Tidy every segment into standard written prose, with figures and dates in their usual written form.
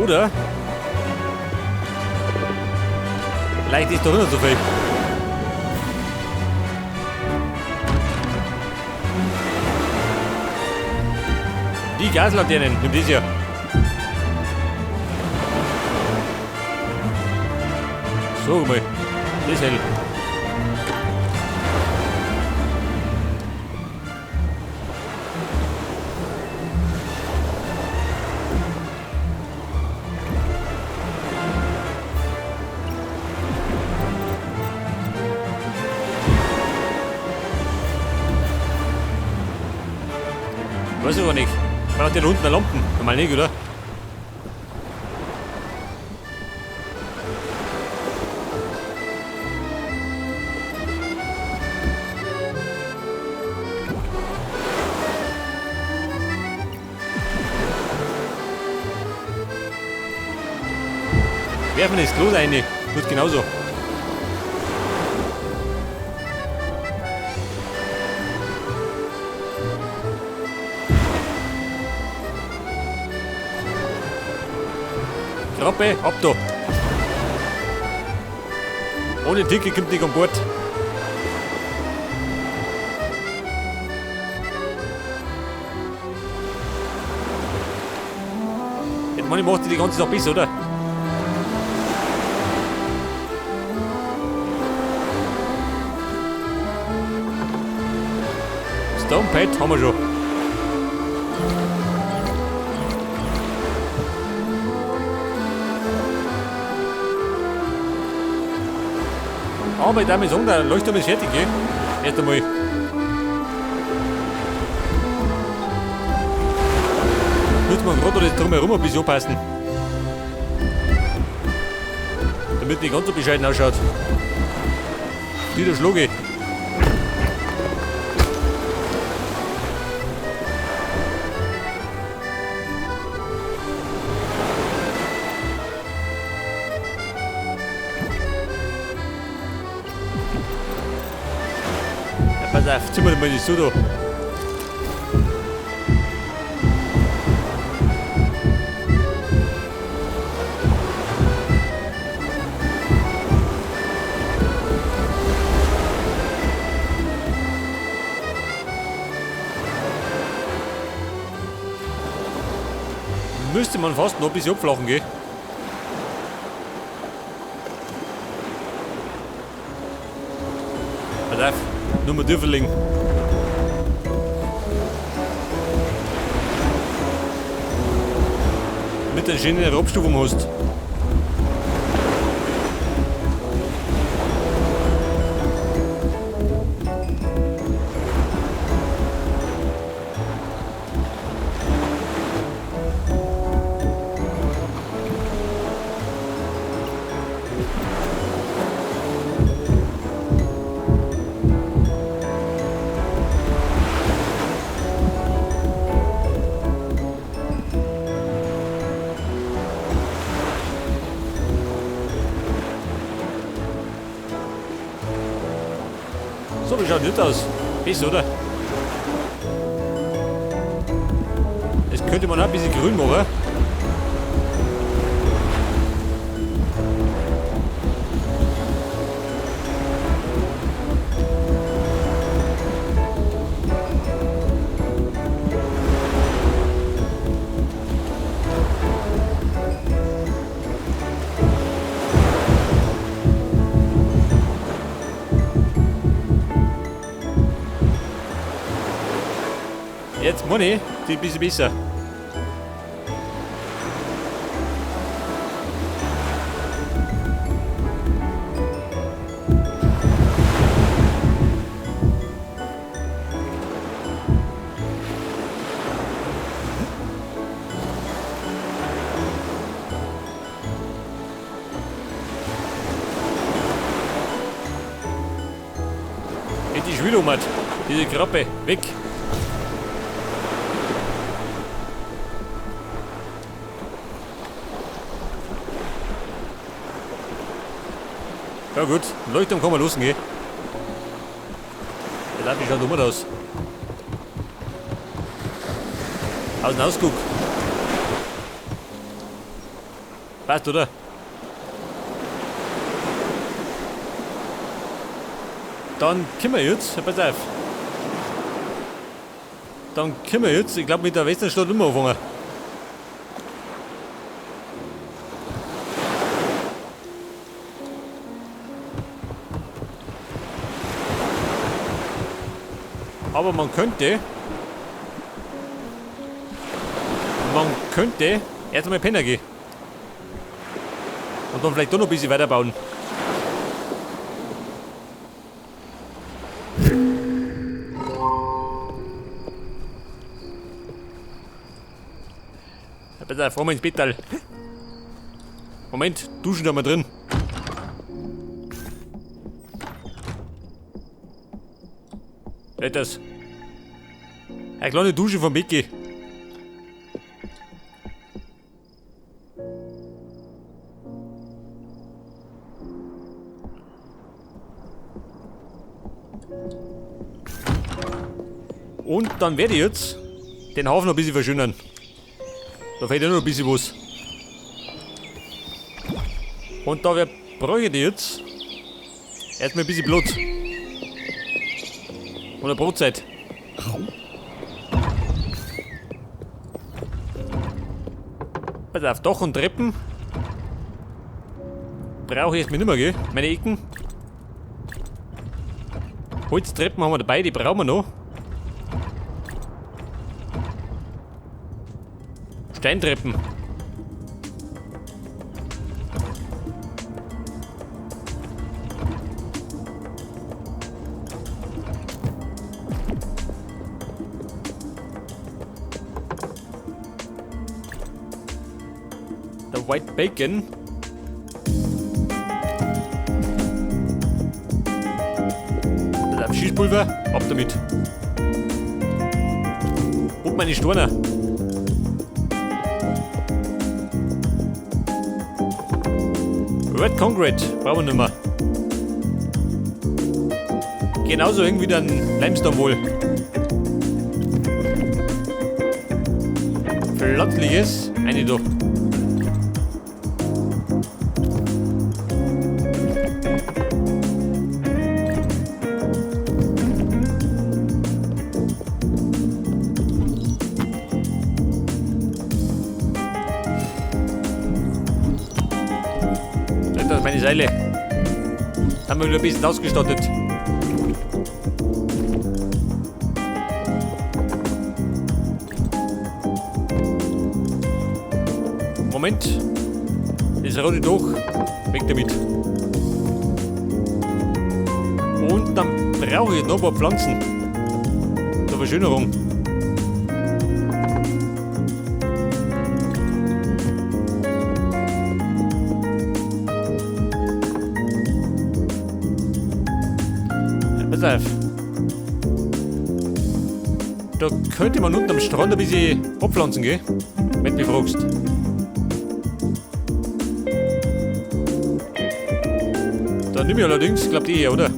Oder? Vielleicht ist doch nicht so viel. Die Gaslaternen, nimm das hier. So mal, das hell. Weiß ich aber nicht. Braucht der da unten eine Lampen? Normal nicht, oder? Werfen das Klo rein. Tut genauso. Krappe, ab da. Ohne Ticket kommt nicht an Bord. Jetzt meine ich, macht die ganze Sache besser, oder? Stone Pad haben wir schon. Aber ich darf mir sagen, der Leuchtturm ist fertig, gell? Erst einmal. Muss man gerade das drumherum ein bisschen anpassen. Damit nicht ganz so bescheiden ausschaut. Wieder Schluge. Ja, pass auf, zieh mal die so da. Müsste man fast noch ein bisschen abflachen gehen. Pass auf, nur mal tiefer legen. Mit der schönen Abstufung hast. So, wie schaut das aus? Besser, oder? Das könnte man auch ein bisschen grün machen. Jetzt meine ich, die ein bisschen besser. Hätte ich wieder um, diese Krabbe, weg. Ja gut, Leuchtturm kann man losgehen. Der Laden schaut dumm aus. Aus dem Ausguck. Passt, oder? Dann können wir jetzt, pass auf. Dann können wir jetzt, ich glaube, mit der Westernstadt immer anfangen. Aber man könnte erst einmal pennen gehen. Und dann vielleicht doch noch ein bisschen weiterbauen. Ja, besser, fahren wir ins Bettal. Moment, duschen da mal drin. Das. Eine kleine Dusche vom Mickey. Und dann werde ich jetzt den Hafen noch ein bisschen verschönern. Da fehlt ja noch ein bisschen was. Und da brauche ich jetzt erstmal ein bisschen Blut. Und eine Brotzeit. Pass auf, Dach und Treppen brauche ich erstmal nicht mehr, gell? Meine Ecken. Holztreppen haben wir dabei, die brauchen wir noch. Steintreppen. Der White Bacon. Das Schießpulver, ab damit. Und meine Storner. Red Concrete brauchen wir nicht mehr. Genauso irgendwie dann Limestone wohl. Pflanzliches, eine da. Das ist meine Seile. Haben wir wieder ein bisschen ausgestattet. Moment. Das rote durch. Weg damit. Und dann brauche ich noch ein paar Pflanzen. Zur Verschönerung. Pass auf. Da könnte man unten am Strand ein bisschen abpflanzen, gell? Wenn du mich fragst. Da nehme ich allerdings, glaubt ihr, oder?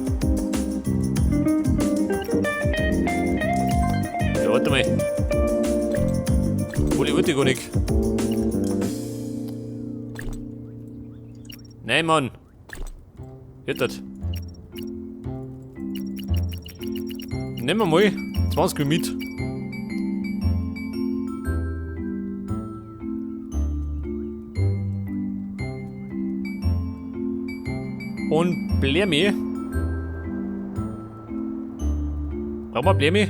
Ja, warte mal. Obwohl, ich wollte gar nicht. Nein, Mann. Geht das? Nehmen wir mal 20 mit. Und Blärme. Brauchen wir Blärme?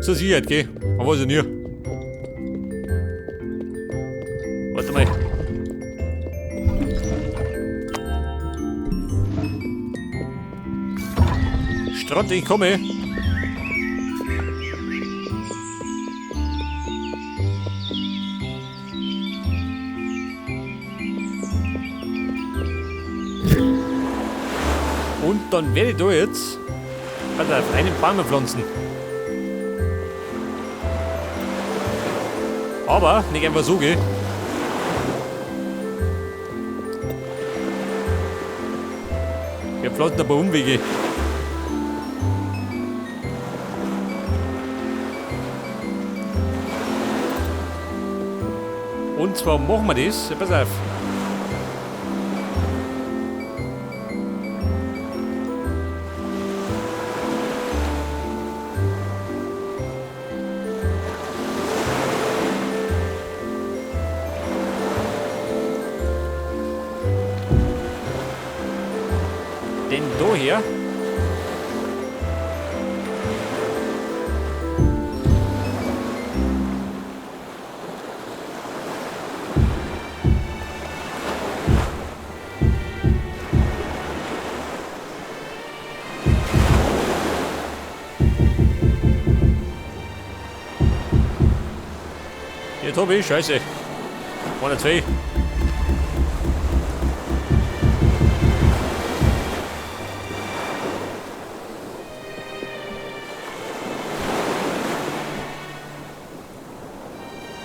Zur Sicherheit, gell? Man weiß ja nie. Warte mal. Strand, ich komme. Und dann werde ich da jetzt, warte, auf einen Baum pflanzen. Aber nicht einfach so, gell? Wir pflanzen ein paar Umwege. Und zwar machen wir das, pass auf. Denn daher Jetzt hab ich, scheiße. 1, 2.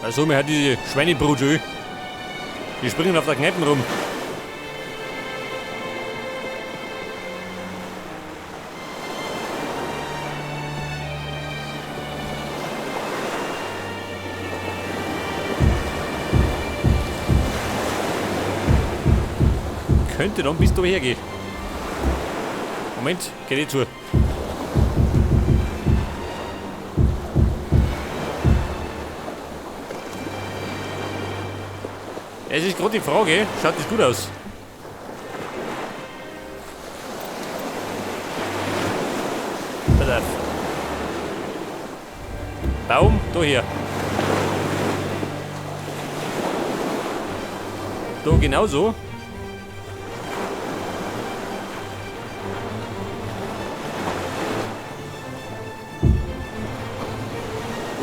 Also, mir hat diese Schweinebrut schon. Die springen auf der Kneipe rum. Könnte dann bis da hergehen. Moment, geht eh zu. Es ist gerade die Frage, schaut das gut aus? Pass auf. Baum, da her. Da genauso.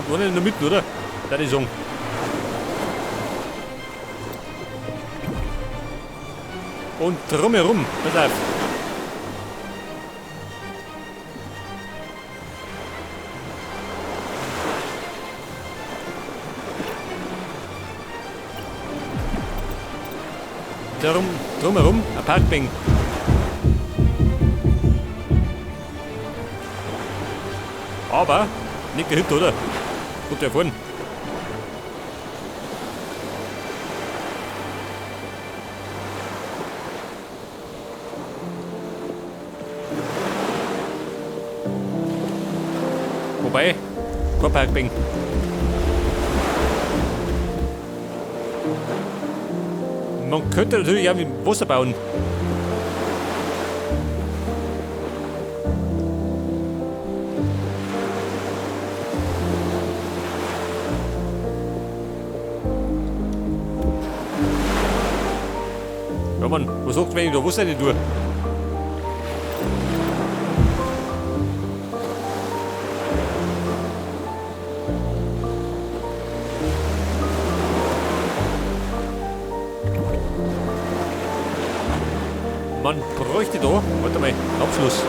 Und einer in der Mitte, oder? Da die sagen. Und drumherum, pass auf. Drumherum, ein Parkbank. Aber nicht dahinter, oder? Gut, der vorne. Wobei, kein Parkbank. Man könnte natürlich auch mit Wasser bauen. Ja Mann, was sagt, wenn ich da Wasser nicht tue? Man bräuchte da, warte mal, Abschluss.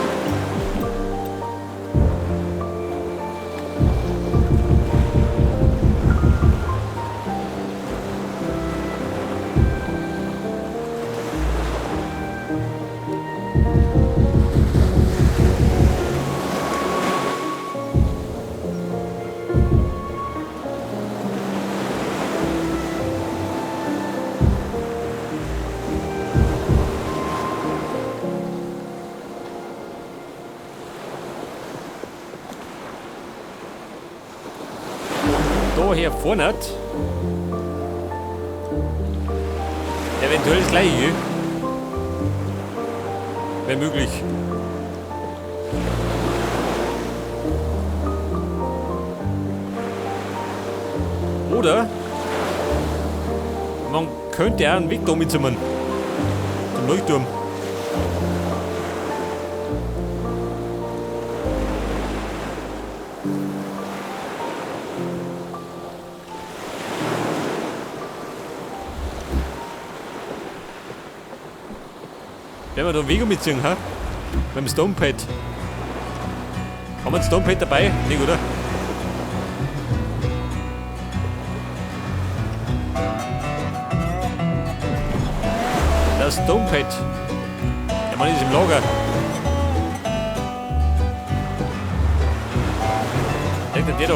Da hier vorne hat eventuell das gleiche. Wäre möglich. Oder man könnte auch einen Weg da mitzimmern. Zum Leuchtturm. Wenn wir da einen Weg mitziehen, ha? Mit dem Stonepad. Haben wir ein Stonepad dabei? Nicht, oder? Das Stonepad. Der Mann ist im Lager. Denkt der da?